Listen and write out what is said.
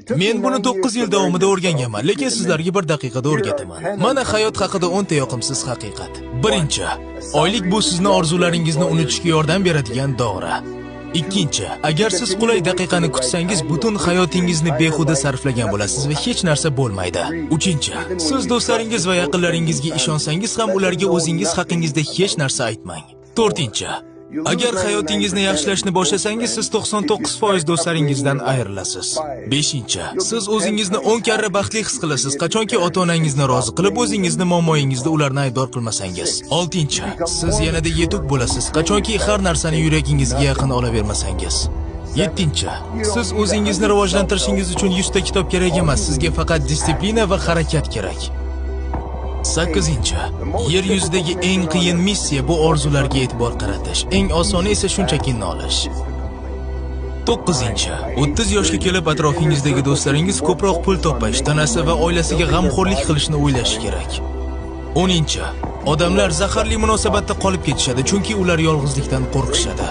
Men buni 9 yil davomida o'rganganman, lekin sizlarga bir daqiqada o'rgataman. Mana hayot haqida 10 ta yoqimsiz haqiqat. Birinchi, oylik bu sizni orzularingizni unutishga yordam beradigan dori. Ikkinchi, agar siz qulay daqiqani kutsangiz, butun hayotingizni behuda sarflagan bo'lasiz va hech narsa bo'lmaydi. Uchinchi, siz do'stlaringiz va yaqinlaringizga ishonsangiz ham, ularga o'zingiz haqingizda hech narsa aytmang. To'rtinchi, agar hayotingizni yaxshilashni boshlasangiz, siz 99% do'stlaringizdan ayrilasiz. Beshinchi, siz o'zingizni 10 karra baxtli his qilasiz, qachonki ota-onangizni rozi qilib, o'zingizni muammoyingizda ularni aybdor qilmasangiz. Oltinchi, siz yanada yetuk bo'lasiz, qachonki har narsani yuragingizga yaqin olavermasangiz. Yettinchi, siz o'zingizni rivojlantirishingiz uchun 100 ta kitob kerak emas, sizga faqat дисциплина va harakat kerak. Sakkizinchi, yer yuzidagi eng qiyin missiya bu orzularga e'tibor qaratish. Eng osoni esa shunchaki nolish. To'qqizinchi, 30 yoshga kelib atrofingizdagi do'stlaringiz ko'proq pul topish, tanasi va oilasiga g'amxo'rlik qilishni o'ylashi kerak. 10-inchi, odamlar zaharli munosabatda qolib ketishadi, chunki ular yolg'izlikdan qo'rqishadi.